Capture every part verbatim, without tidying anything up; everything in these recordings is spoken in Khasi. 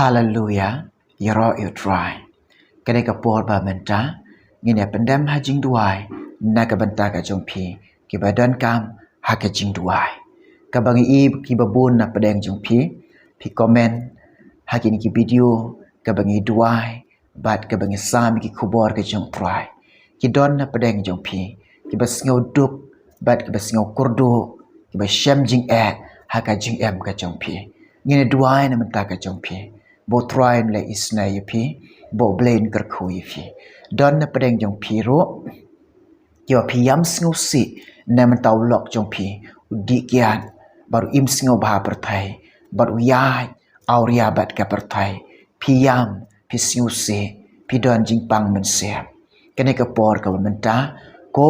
Haleluya. Ïaroh ïa u Trai. Kane ka por ba mynta ngin ïa pyndem ha jingduwai na ka bynta ka jong phi kiba donkam ha ka jingduwai. Kaba ngi i kiba bun na pdeng jong phi, phi comment ha kine ki video kaba ngi duwai bad kaba ngi sam ïa ki khubor ka jong u Trai. Ki don na pdeng jong phi kiba sngew duk bad kiba sngew kyrduh, kiba shem jingeh ha ka jingim ka jong phi. Ngin ïa duwai na bynta ka jong phi ba u Trai un leh isynei ïa phi, ba U Blei un kyrkhu ïa phi. Don na pdeng jong phi ruh kiba phi ïam sngewsih na bynta u lok jong phi, u dih kiad bad u im sngewbha pyrthei bad u ïaid awria bad ka pyrthei. Phi ïam, phi sngewsih, phi don jingpang mynsiem. Kane ka por kaba mynta, ko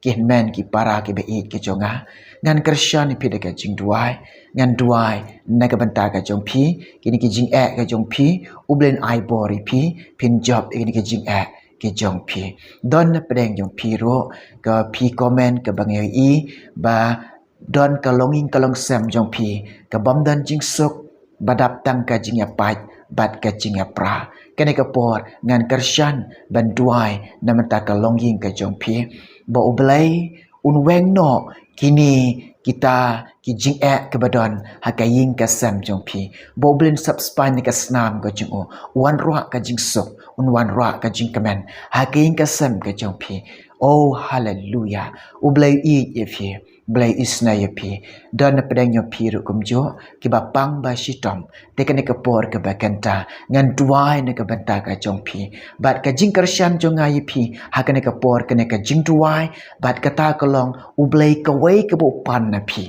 ki hynmen ki para kiba ïeit ka jong nga, ngan kyrshan ïa phi da ka jingduwai. Ngan duwai na ka bynta ka jong phi, kine ki jingeh ka jong phi, U Blei un ai bor ïa phi, phin jop ïa kine ki jingeh ka jong phi. Don na pdeng jong phi ruh ka phi comment kaba ngi ïohi ba don ka longïing ka longsem jong phi kabym don jingsuk, ba dap tang ka jingïapait bad ka jingïapra. Kane ka por ngan kyrshan ban duwai na bynta ka longïing ka jong phi, ba U Blei un weng noh kine kita ki jingeh kiba don ha ka ïing ka sem jong phi, ba U Blei un sap spah ïa ka snam ka jong u, un wanrah ka jingsuk, un wanrah ka jingkmen ha ka ïing ka sem ka jong phi. Oh, haleluya. U Blei u ïeit ïa phi, U Blei u isynei ïa phi. Don na pdeng jong phi ruh kumjuh kiba pang ba shitom. Te kane ka por kaba kynta ngan duwai na ka bynta ka jong phi. Bad ka jingkyrshan jong nga ïa phi ha kane ka por, kane ka jingduwai, bad kata ka long U Blei kawei kaba u pan na phi.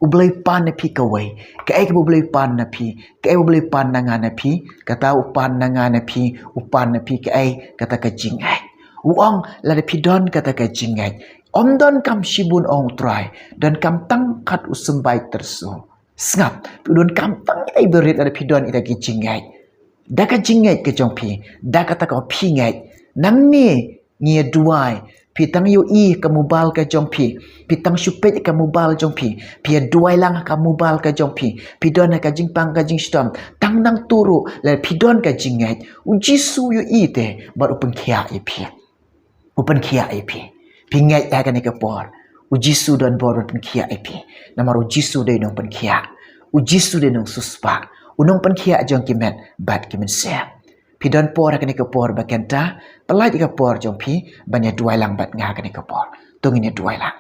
U Blei u pan na phi kawei. Kaei kaba U Blei u pan na phi? Kaei U Blei u pan na nga na phi? Kata u pan na nga na phi, u pan na phi kaei? Kata ka jingngeit. U ong lada phi don kata ka jingngeit, ym donkam shibun, ong u Trai, donkam tang kat u symbai tyrso. Sngap, phi donkam tang ïa i barit lada phi don ïa ka jingngeit. Da ka jingngeit ka jong phi, da kata ka phi ngeit. Nangne ngi ïa duwai, phi tang ïohi ka mobile ka jong phi, phi tang shu peit ka mobile jong phi, phi ïa duwai lang ka mobile ka jong phi, phi don ha ka jingpang ka jingshitom, tang nang turu, lada phi don ka jingngeit, U Jisu u ïohi te bad u pynkhiah ïa phi. U pynkhiah ïa phi. Phi ngeit ha kane ka por, U Jisu don bor ban pynkhiah ïa phi. Namar U Jisu u dei u nongpynkhiah. U Jisu u dei u nongsiewspah. U nongpynkhiah jong ki met bad ki mynsiem. Phi don por ha kane ka por ba kynta, pyllait ïa ka por jong phi ban ïa duwai lang bad nga ha kane ka por. To ngin ïa duwai lang.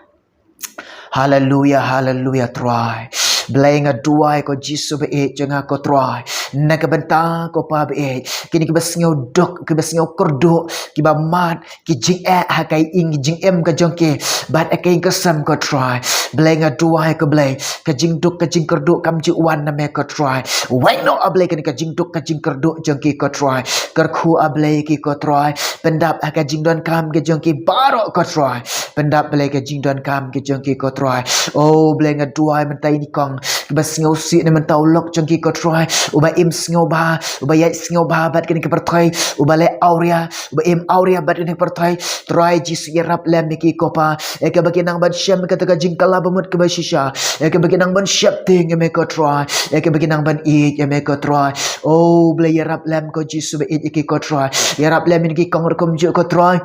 Haleluya, haleluya, Trai. Blei, nga duwai ko Jisu ba ïeit jong nga ko Trai, na ka bynta ko Pa ba ïeit, kine kiba sngew duk, kiba sngew kyrduh, kiba mad ki jingeh ha ka ïing jingim ka jong ki bad ha ka ïing ka sem ko Trai. Blei, nga duwai ko Blei, ka jingduk ka jingkyrduh kam ju wan na me ko Trai. Weng noh A Blei kane ka jingduk ka jingkyrduh jong ki ko Trai. Kyrkhu A Blei ki ko Trai. Pyndap ha ka jingdonkam ka jong ki baroh ko Trai. Pyndap Blei ka jingdonkam ka jong ki ko Trai. Oh Blei, nga duwai mynta ïa i kong kiba sngewsih na bynta u lok jong ki ko Trai, uba im sngewbha, uba ïaid sngewbha bad kane ka pyrthei, uba leh awria, uba im awria bad kane ka pyrthei. Trai Jisu, ïarap lem ïa ki ko Pa, ïa kaba ki nang ban shem kata ka jingkylla bamut kaba shisha, ïa kaba ki nang ban sheptieng ïa me ko Trai, ïa kaba ki nang ban ïeit ïa me ko Trai. Oh Blei, ïarap lem ko Jisu ba ïeit ïa ki ko Trai. Ïarap lem ïa ki kong ruh kumjuh ko Trai.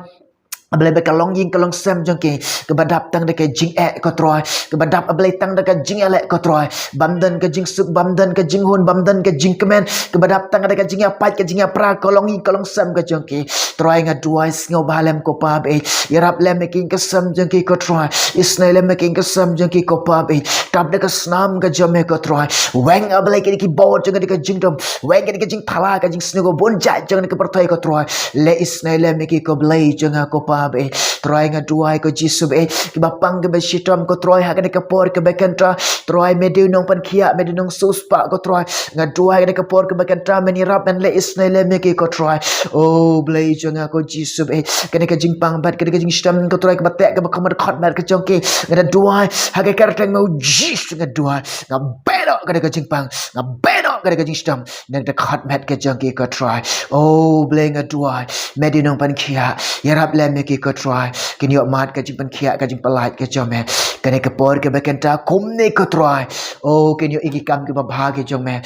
A Blei, ba ka longïing ka longsem jong ki kaba dap tang da ka jingeh ko Trai, kaba dap A Blei tang da ka jingïaleh ko Trai, bym don ka jingsuk, bym don ka jinghun, bym don ka jingkmen, kaba dap tang da ka jingïapait ka jingïapra ka longïing ka longsem ka jong ki. Trai, nga duwai sngewbha lem ko Pa ba ïeit, ïarap lem ïa ka ïing ka sem jong ki ko Trai, isynei lem ïa ka ïing ka sem jong ki ko Pa ba ïeit, tap da ka snam ka jong me ko Trai. Weng A Blei kine ki bor jong kane ka jingdum, weng kane ka jingthala ka jingsniew ka bun jait jong kane ka pyrthei ko Trai. Leh isynei lem ïa ki ko Blei jong nga ko Pa ba ïeit. Trai, nga duwai ko Jisu ba ïeit, kiba pang kiba shitom ko Trai ha kane ka por kaba kynta. Trai, me dei u nongpynkhiah, me dei u nongsiewspah ko Trai. Nga duwai kane ka por kaba kynta men ïarap men leh isynei lem ïa ki ko Trai. Oh Blei jong nga ko Jisu ba ïeit, kane ka jingpang bad kane ka jingshitom ko Trai, kaba teh kaba kham bad khot bad ka jong ki, nga da duwai ha ka kyrteng me U Jisu, nga duwai, nga beh noh kane ka jingpang, nga beh noh kane ka jingshitom na ka khot met ka jong ki ko Trai. Oh Blei, nga duwai, me dei u nongpynkhiah, ïarap lem ïa ki ko Trai. Kin ïoh mad ka jingpynkhiah ka jingpyllait ka jong me kane ka por kaba kynta kumne ko Trai. Oh kin ïoh ïa ki kam kiba bha ki jong me.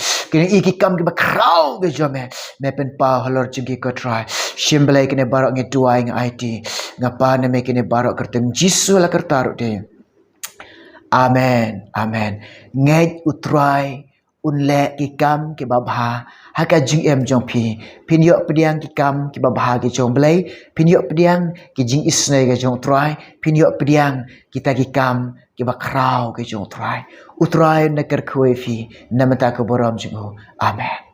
Ïa ki kam kiba khraw ki jong me, me pynpaw halor jong ki ko Trai. Shim Blei kine baroh ngi duwai ngi aiti. Nga pan ïa me kine baroh kyrteng Jisu la kyrta ruh te. Amen. Amen. Ngeit u Trai un leh ki kam kiba bha ha ka jingim jong phi. Phin ïoh pdiang ki kam kiba bha ki jong Blei. Phin ïoh pdiang ki jingisynei ki jong u Trai. Phin ïoh pdiang kita ki kam kiba khraw ki jong u Trai. U Trai un da kyrkhu ïa phi na bynta ka burom jong u. Amen.